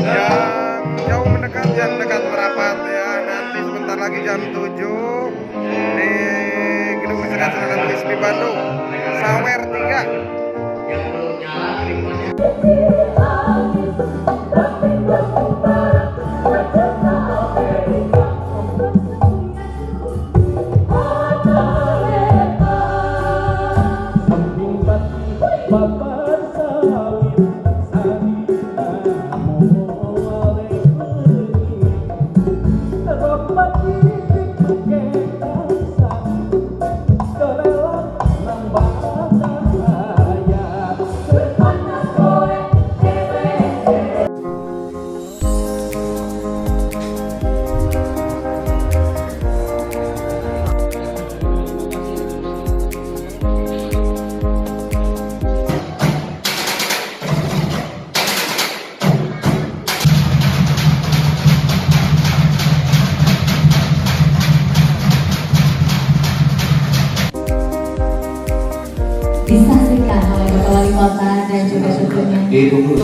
Yang jauh mendekat, yang dekat merapat ya. Nanti sebentar lagi jam 7 di Gedung Kecerdasan LISPI Bandung, Sawer 3. Disaksikan oleh Bapak Wali Kota dan juga tentunya Ditunggu.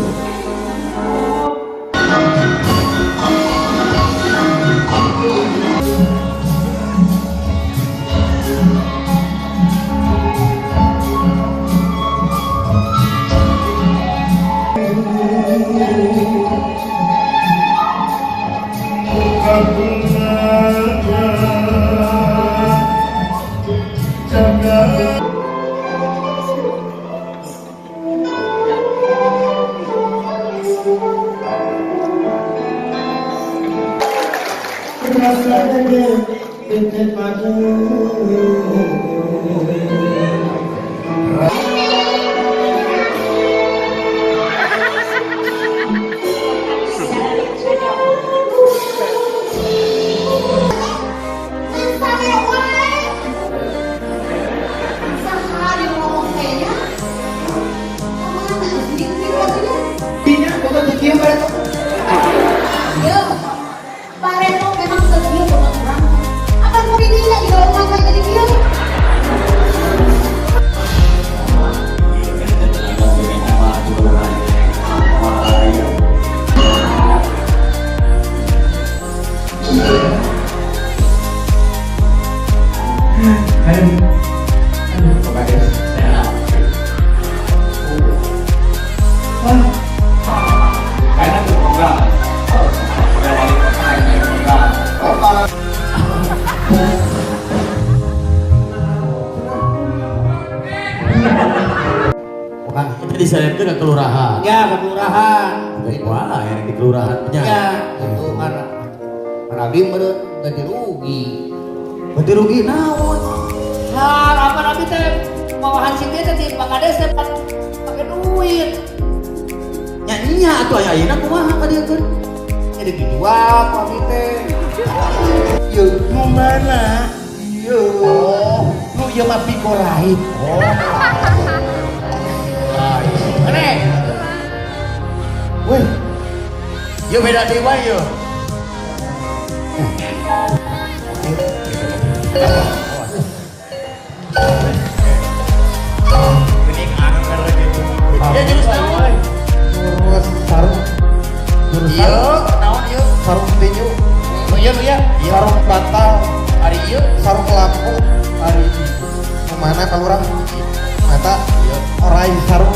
Itu diselipkan ke kelurahan. Ya, ke kelurahan. Wah, yang di kelurahan punya. Ya, itu mana? Manabi meureun ganti rugi. Ganti rugi naon? Nah, apa nabi teh mawahan si teh di Pak Kades teh pakai duit. Nya nya atuh aya ayeuna kumaha ka dieu keun? Jadi dijual ku abi teh. Ieu nu mana? Ieu. Oh, nu ieu mah pikolait. Oh. Mana? Woi. Ieu beda deui wae ieu. Ya jurus naon? Jurus sarung. Jurus Ieu, sarung. naon ieu? Sarung tinju. Nu ieu nu ya? Sarung bantal. Ari ieu Sarung lampu. Ari nu mana ka lurah? Eta orai sarung.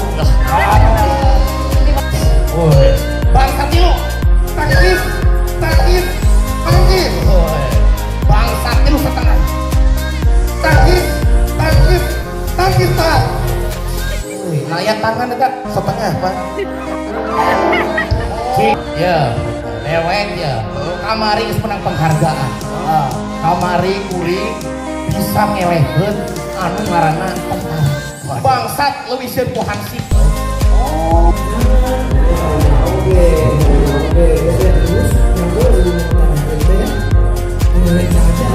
Ya, dewek ya. Kamari geus menang penghargaan. Kamari kuring bisa ngelehkeun anu ngaranna tentara. Bangsat leuwih sieun ku hansip. Oke, terus yang gue lebih ya. Indonesia aja.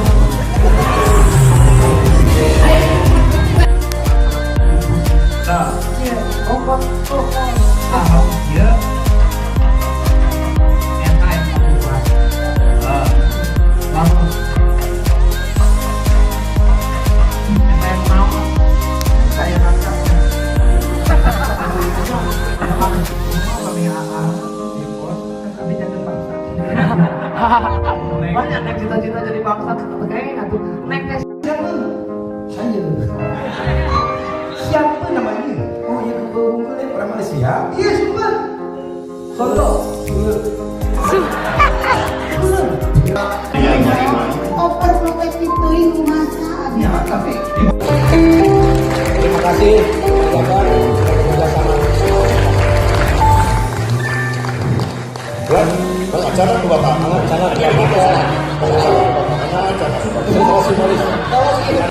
Banyak nek cita-cita jadi bangsat kayaknya tuh nek teh. Siapa? Saya. Siapa namanya? Oh iya, kebetulan orang Malaysia. Iya, super. Soto. Overprotective teuing kumaha. Ya, tapi Terima kasih Bapak kerjasama. Bang, acara ke Bapak. Acara. Terima kasih.